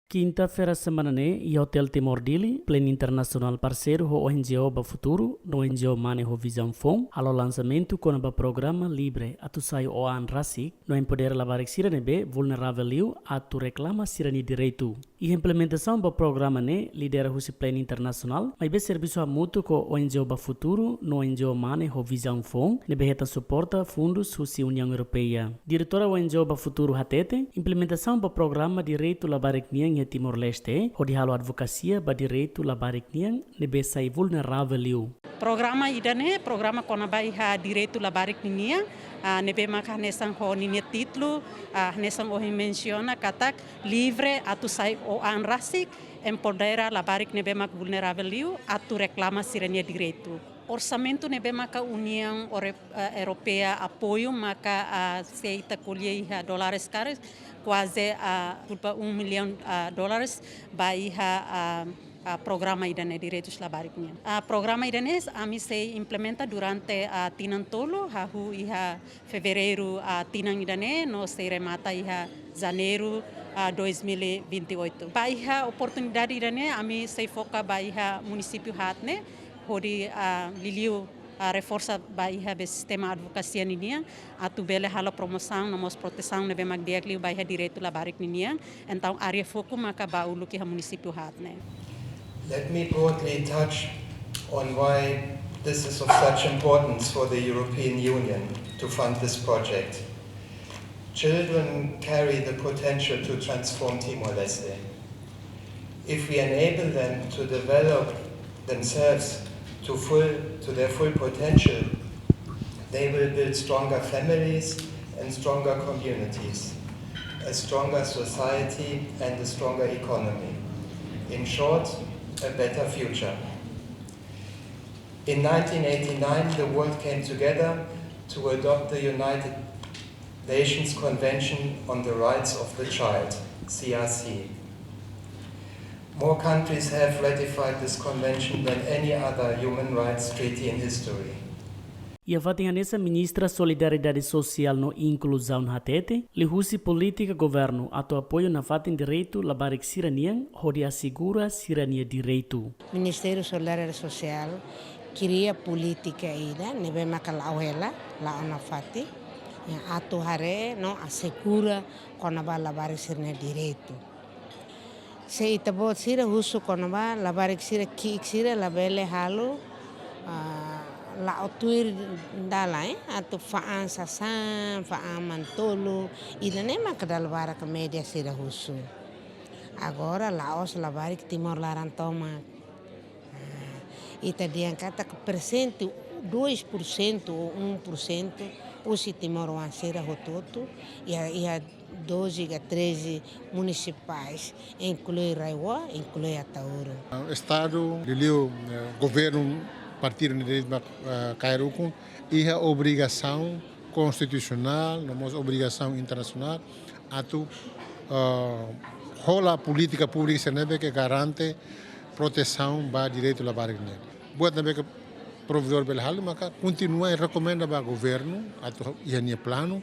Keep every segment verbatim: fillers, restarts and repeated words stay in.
Kinta-feira semana ne'e, iha Hotel Timor Dili, Plan Internasionál parseiru ho O N G O Ba Futuru, no O N G O Mane ho Vizaun Foun, halo lansamentu kona-ba programa Livre atu sai ho an rasik, no empodera labarik sira ne'ebé vulneravel liu atu reklama sira-nia direitu. Iha implementasaun ba programa ne'e lidera husi Plan Internasionál, maibé servisu hamutuk ho O N G O Ba Futuru no O N G O Mane ho Vizaun Foun, ne'ebé hetan suporta fundus husi Uniaun Europeia. Diretora O N G O Ba Futuru hatete, implementasaun ba programa direitu labarik nian iha Timor-Leste, hodi halo advokasia ba direitu labarik nian ne'ebé sai vulneravel liu. Programa ida-ne'e, programa kona-ba iha direitu labarik ninian, ah, ne'ebé mak hanesan ho ninia títulu, ah, hanesan ohin mensiona katak livre atu sai ho an rasik, empodera labarik ne'ebé mak vulneravel liu atu reklama sira-nia direitu. Orsamentu ne'ebé maka Uniaun Ore-, eh, Europeia apoiu maka, ah, se ita ko'alia iha dólares karik, kuaze, ah, kurba um milhão, ah, dólares ba iha, ah, ah, programa ida-ne'e direitus labarik nian. Ah, programa ida-ne'e ami sei implementa durante, ah, tinan tolu, hahú iha Fevereiru, ah, tinan ida-ne'e no sei remata iha Janeiru, ah, dois mil e vinte e oito. Ba iha oportunidade ida-ne'e ami sei foka ba iha munisípiu haat ne'e, hodi, ah, liuliu, ah, reforsa ba iha be sistema advokasia ninian, atu bele halo promosaun no mós protesaun ne'ebé mak di'ak liu ba iha direitu labarik ninian. Entaun área foku maka ba uluk iha munisípiu haat ne'e. Let me broadly touch on why this is of such importance for the European Union to fund this project. Children carry the potential to transform Timor-Leste. If we enable them to develop themselves to full, to their full potential, they will build stronger families and stronger communities, a stronger society and a stronger economy. In short, a better future. In nineteen eighty-nine, the world came together to adopt the United Nations Convention on the Rights of the Child, C R C. More countries have ratified this convention than any other human rights treaty in history. Iha fatin hanesan, Ministra Solidariedade Sosiál no Inkluzaun hatete, liuhusi polítika governu atu apoiu nafatin direitu labarik sira-nian hodi asegura sira-nia direitu. Ministériu Solidariedade Sosiál kria polítika ida ne'ebé maka la'o hela, la'o nafatin, ya, atu haree no asegura kona-ba labarik sira-nia direitu. Se ita-boot sira husu kona-ba labarik sira ki'ik sira labele halo, ah, la'o tuir dalan, eh, atu fa'an sasán, fa'an manu-tolun, ida-ne'e maka dala barak média sira husu. Agora la'ós labarik Timor laran tomak. Ah, ita dehan katak persentu, dois por cento ou um por cento, husi timoroan sira hotu-hotu, iha, iha doze ka treze munisipais, inklui RAEOA, inklui Ataúro. Estadu, liuliu, eh, governu partidu ne'e de'it mak, eh, kaer ukun, iha obrigasaun konstitusionál, no mós obrigasaun internasionál, atu, eh, hola polítika públika sira ne'ebé ke garante protesaun ba direitu labarik nian. Buat ne'ebé ke provedór bele halo maka kontinua rekomenda ba governu atu iha nia planu,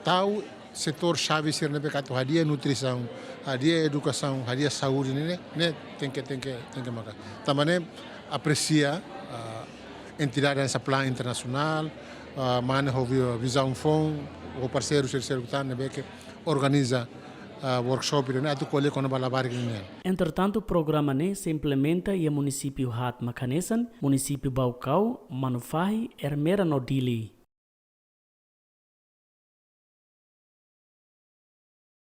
tau setór xave sira ne'ebé ke atu hadi'a nutrisaun, hadi'a edukasaun, hadi'a saúde ne'e, ne'e tenke, tenke, tenke maka. Tanba ne'e apresia, ah, entidade hanesan Plan Internasionál, ah, Mane ho Vi-, Vizaun Foun, ho parseiru sira-ne'ebé ke organiza, ah, workshop ne'e atu ko'alia kona-ba labarik nian. Entretantu, programa ne'e sei implementa iha munisípiu haat mak hanesan, munisípiu Baucau, Manufahi, Ermera no Dili.